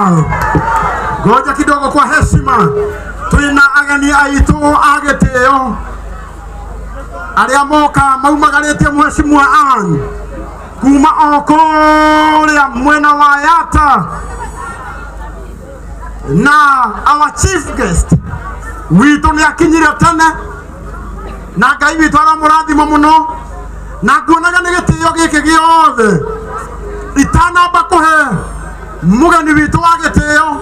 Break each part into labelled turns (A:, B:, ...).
A: Wow, ngoja kidogo kwa heshima, twina ageni aitu a gĩtĩo arĩa moka maumagarĩtie mheshimiwa Ann kuma o kũrĩa mwena wa Yata na our chief guest witũ nĩ akinyire tene na Ngai witũ aramũrathima mũno na nguonaga nĩ gĩtĩo gĩkĩ gĩothe itanamba kũhe mũgeni witũ wa gĩtĩo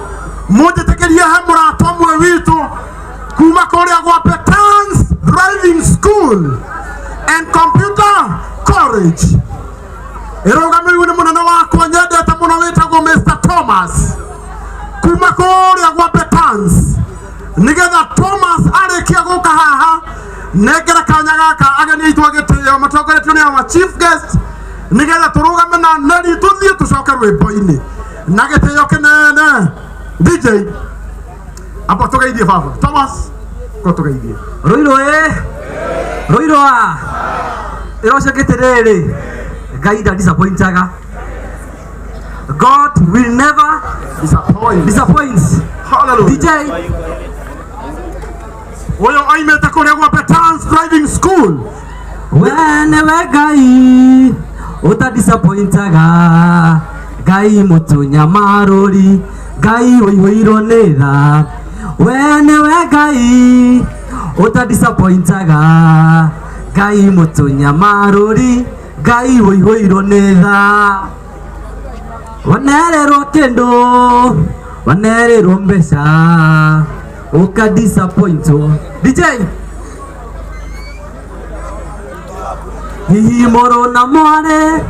A: mũnjĩtĩkĩrie he mũrata ũmwe witũ kuma kũrĩa gwa Petans Driving School and Computer College ĩrũgamĩrĩirwo nĩ mũnene wakwa nyendete mũno wĩtagwo Mr Thomas kuma kũrĩa gwa Petans nigetha Thomas arĩkia gũka haha nengere kanya gaka ageni aitũ a gĩtĩo matongoretio nĩ our chief guest nigetha tũrũgame na Neri tũthiĩ tũcoke rwĩmbo-inĩ na gĩtĩo kĩnene. DJ amba tũgeithie baba Thomas ko tũgeithie.
B: Rũirũ ĩ rũirũ a ĩrocokete rĩrĩ Ngai nda disappointaga. God will never
A: disappoint.
B: Disappoint.
A: Hallelujah.
B: DJ
A: ũyũ aimĩte kũrĩa gwa Petans Driving School.
B: We nĩwe Ngai ũtadisappointaga, Ngai mũtũnyamarũri, Ngai ũihũirwo nĩ tha. We nĩwe Ngai ũtadisappointaga, Ngai mũtũnyamarũri, Ngai ũihũirwo nĩ tha. Wanererwo kĩndũ, wanererwo mbeca, ũkadisappointwo. DJ hihi mũrũ na mwarĩ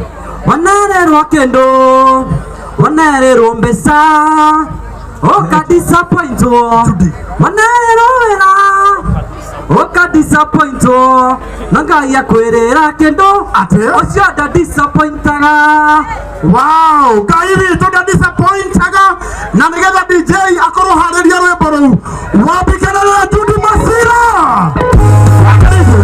B: wanererwo kĩndũ, wanererwo mbeca, ũkadisappointwo. Wanererwo wĩra, ũkadisappointwo. Na Ngai akwĩrĩra kĩndũ
A: atĩ
B: ũcio ndadisappointaga.
A: Wow, Ngai witũ ndadisappointaga. Na nĩgetha DJ akorwo harĩria rwĩmbo rũu wambikerere Judy Masira. Karibu.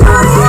C: Thank you.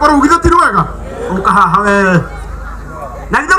A: Rwĩmbo rũu githĩ ti rwega? Ũka haha we. Na githĩ